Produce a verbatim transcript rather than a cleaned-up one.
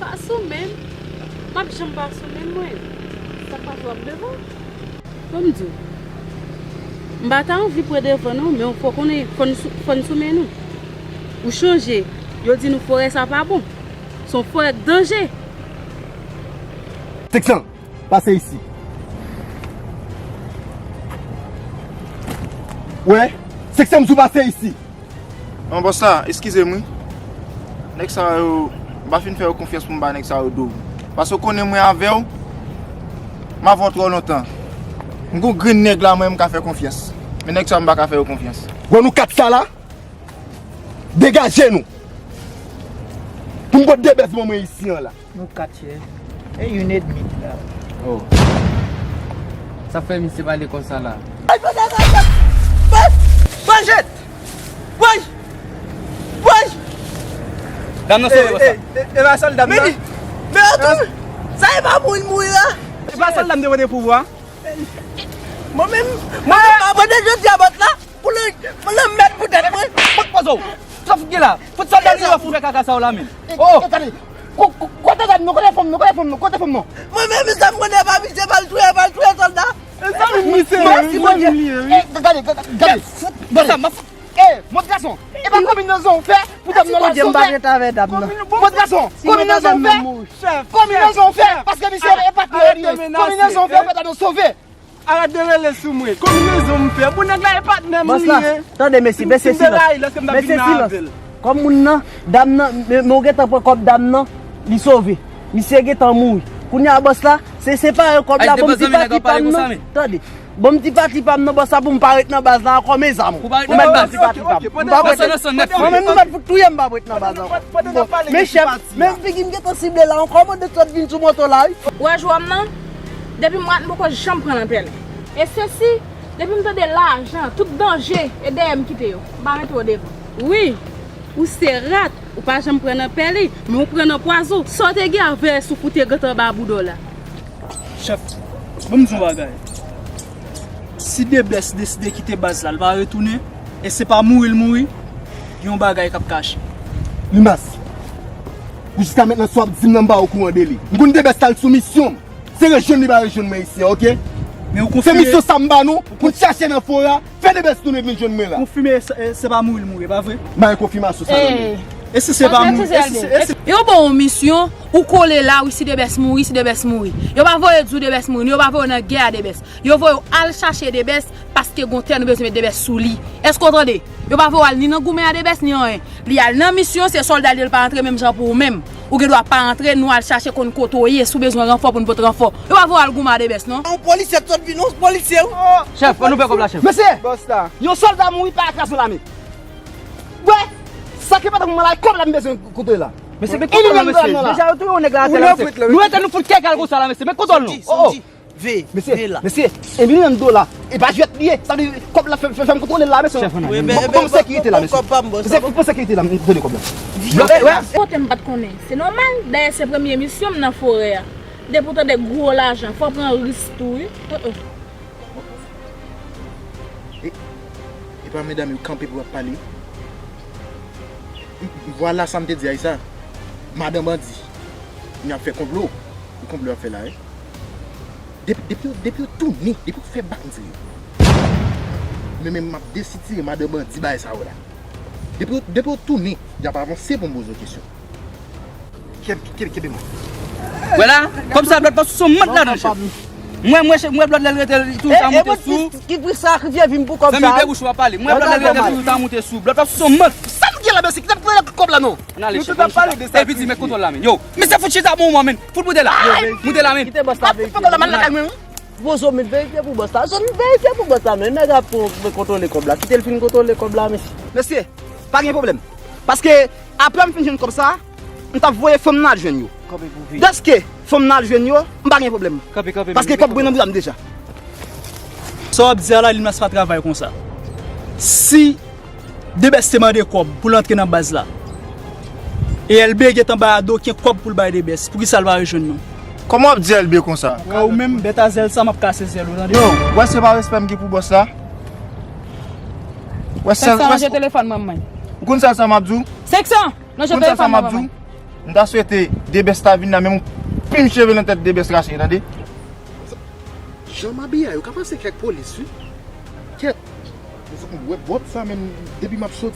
Pa sou men m. M ap janm pa sou men m, mwen. Sa k pase w ap devan? Ban m di w. M pa ta anvi pran devan non, men w fò konnen, fò n sou, fò n sou men nou. Ou chonje, yo di nou forè sa pa bon. Se yon forè k danje. Seksyon, pase isi. Wè, seksyon m sou pase isi. Bon, bòs la, eskize m wi. Nèg sa yo, m pa fin fè yo konfyans pou m ba nèg sa yo do. Paske w konnen mwen avè w, m avè w twò lontan. M gon grenn nèg la mwen m ka fè konfyans. Men nèg sa yo m pa ka fè yo konfyans. Wè nou kat sa la, degaje nou. Pou m pot de bèz ban mwen isi an la. Nou kat ye. E youn edmi ki la. Oh. Sa fè misye pale konsa la. Ay, pa, pa, pa, pa. Woy! Woy! Woy! Dam nan sove sa. E, e, e pa sòl dam nan. Men, men, sa e pa mouri, mouri la. E pa sòl dam te pote pouvwa. Mwen menm, mwen menm, mwen te jodi a bòs la. Pou le, pou le mèt pou tèt mwen. Fout poze w. Sa fout gen la. Fout sòlda li yo fout fè kaka sa w la menm. Oh! E, tande. Ko-, ko-, kote zam nan? Kote fanm nan? Kote fanm nan? Kote fanm nan? Mwen menm zam mwen nan pa misye, pa l touye, pa l touye sòlda. E sa menm misye. Mèsi Bondye. E, gade, gade, gade. Gade. Sa m ap fout. E, mòd gason. E pa kombinezon w fè pou dam nan la sove. Mòd gason. Kombinezon w fè. Kombinezon w fè. Paske misye e patnè li ye. Kombinezon w fè pou dam nan sove. Arèt de rele sou mwen. Kombinezon m fè. Pou nèg la e patnè m li ye. Bòs la, tande mesye, mesye silans. Mesye silans. Kòm moun nan, dam nan, men, men w gentan pran kòb dam nan, li sove. Misye gentan mouri. Kounye a bòs la, se separe kòb la pou m ti pati pa m nan. Tande. Bon, m ti pati pa m nan bòs la pou m pa ret nan baz la ankò, mezanmi. Pou m pa ret nan baz la. M pa ret nan baz la. Mwen menm nou mèt fout touye m pa ret nan baz la ankò. Bon, men chèf, men figi m gentan sible la ankò, mande sòt vin sou moto la wi. Ou wè jwè m nan? Depi m rat m poko janm pran nan pèlen. E sesi, depi m tande lajan, tout danje, e dèyè m kite yo. M pa mete yo devan. Wi, ou se rat, ou pa janm pran nan pèlen, men ou pran nan pwazon. Sa w te gen avè sou koute gant anba bouda w la? Chèf, ban m di yon bagay. Si Debès deside kite baz la, l pa retounen, e se pa mouri l mouri, gen yon bagay k ap kache. Limas, pou jiska mentnan sa w ap di m nan m pa okouran de li. M konn Debès t al sou misyon. Se rejwenn li pa rejwenn mwen isi a, oke? Men ou konfime. Se misyon sa m ba nou, pou n chache nan forè a, fè Debès tounen vin jwenn mwen la. Konfime se, se pa mouri l mouri, pa vre? M pa gen konfimasyon sa nan men. E si se pa mouri, e si se, e si... Yo ba w yon misyon, ou kole la, wi, si Debès mouri, si Debès mouri. Yo pa voye di w Debès mouri, yo pa voye w nan gè a Debès. Yo voye w al chache Debès, paske gon tè nou bezwen met Debès sou li. Èske w tande? Yo pa voye w al ni nan goumen a Debès, ni anyen. Li al nan misyon, se sòlda li ye, l pa antre menm jan pou ou menm. Ou gen dwa pa antre, nou al chache konn kote w ye, si w bezwen ranfò pou n pot ranfò. Yo pa voye w al goumen a Debès, non. Yon polisye t sot vin, yon polisye, wi. Chèf, fò nou fè kòb la, chèf. Mesye, yon sòlda mouri pa kraze lame. Wè, sa ki pa t ap mal la, kòb la m bezwen kote la. Mesye, men kontwòl la, mesye. Deja yo touye yon nèg la atè la, mesye. Nou rete nou fout kè kal konsa la, mesye. Men kontwòl nou. Oh, oh. Mesye, mesye, e milyon dola. E pa jwèt li ye. Sa vle di kòb la fè, fè, fè m kontwole l la, mesye. Chèf, ann ale. Bon, bon, sekirite la, mesye. Mesye, bon sekirite la, m kontwole kòb la. Kote m pa t konnen. Se nòmal, dayè se premye misyon m nan forè a. Depi w tande gwo lajan, fò w pran risk tou, wi. Uh, uh. E, e pa medam yo kanpe pou y ap pale. M, m, vwala sa m te di Ayisa. Madan bandi. Kounye a ap fè konplo. E konplo y ap fè la, wi. Depi, depi, depi yo tounen, depi yo fè bandi yo. Men, men m ap desitire madan bandi bagay sa yo la. Depi, depi yo tounen, y ap avanse pou m poze w kesyon. Kenbe, kenbe, kenbe mwen. Wè la, kòb sa blòd pa sou son mant ladan, chèf. Mwen, mwen, mwen blòd lè l rete toujou ta moute sou. Ki pri sakrifye vi m pou kòb sa? Zanmi, ouvè bouch ou, w ap pale. Mwen blòd lè l rete toujou ta moute sou. Blòd pa sou son mant. Sa nou gen la, mesye? Kite m pran kòb la, non. Ann ale, chèf, ann chita. Epi di, met kontwòl la, men. Yo, mesye, fout chita pou mwen, men. Fout moute la. Yo, moute la, men. Kite bòs la, veye. Poze w, met verifye pou bòs la. Zòn verifye pou bòs la, non. Nèg ap kontwole kòb la. Kite l fin kontwole kòb la, mesye. Mesye, pa gen pwoblèm. Paske, apre m fin jwenn kòb sa, m t ap voye fanm nan al jwenn yo. Kanpe pou vi. Dèske fanm nan al jwenn yo, m pa gen pwoblèm. Kanpe, kanpe, paske kòb mwen nan bouda m deja. Sa w ap di a la, Limas pa travay konsa. Si Debès te mande kòb pou l antre nan baz la, e L B gentan bay a do okenn kòb pou l bay Debès, poukisa l pa rejwenn nou? Kòman w ap di L B konsa? Wè, ou menm, bèt a zèl sa, m ap kase zèl ou, tande? Yo, w wè se pa respè m gen pou bòs la? W wè sèl... Seksyon, ranje telefòn mwen, mwen. Ou konn sèl sa m ap di w? Seksyon, ranje telefòn mwen, mwen. M ta swete Debès ta vin la, men m plim cheve nan tèt Debès rache, tande. Jan m abiye a, yo ka panse kèk polis, wi. Kèt. Mwen fòk mwen wè bòt sa, men depi m ap soti.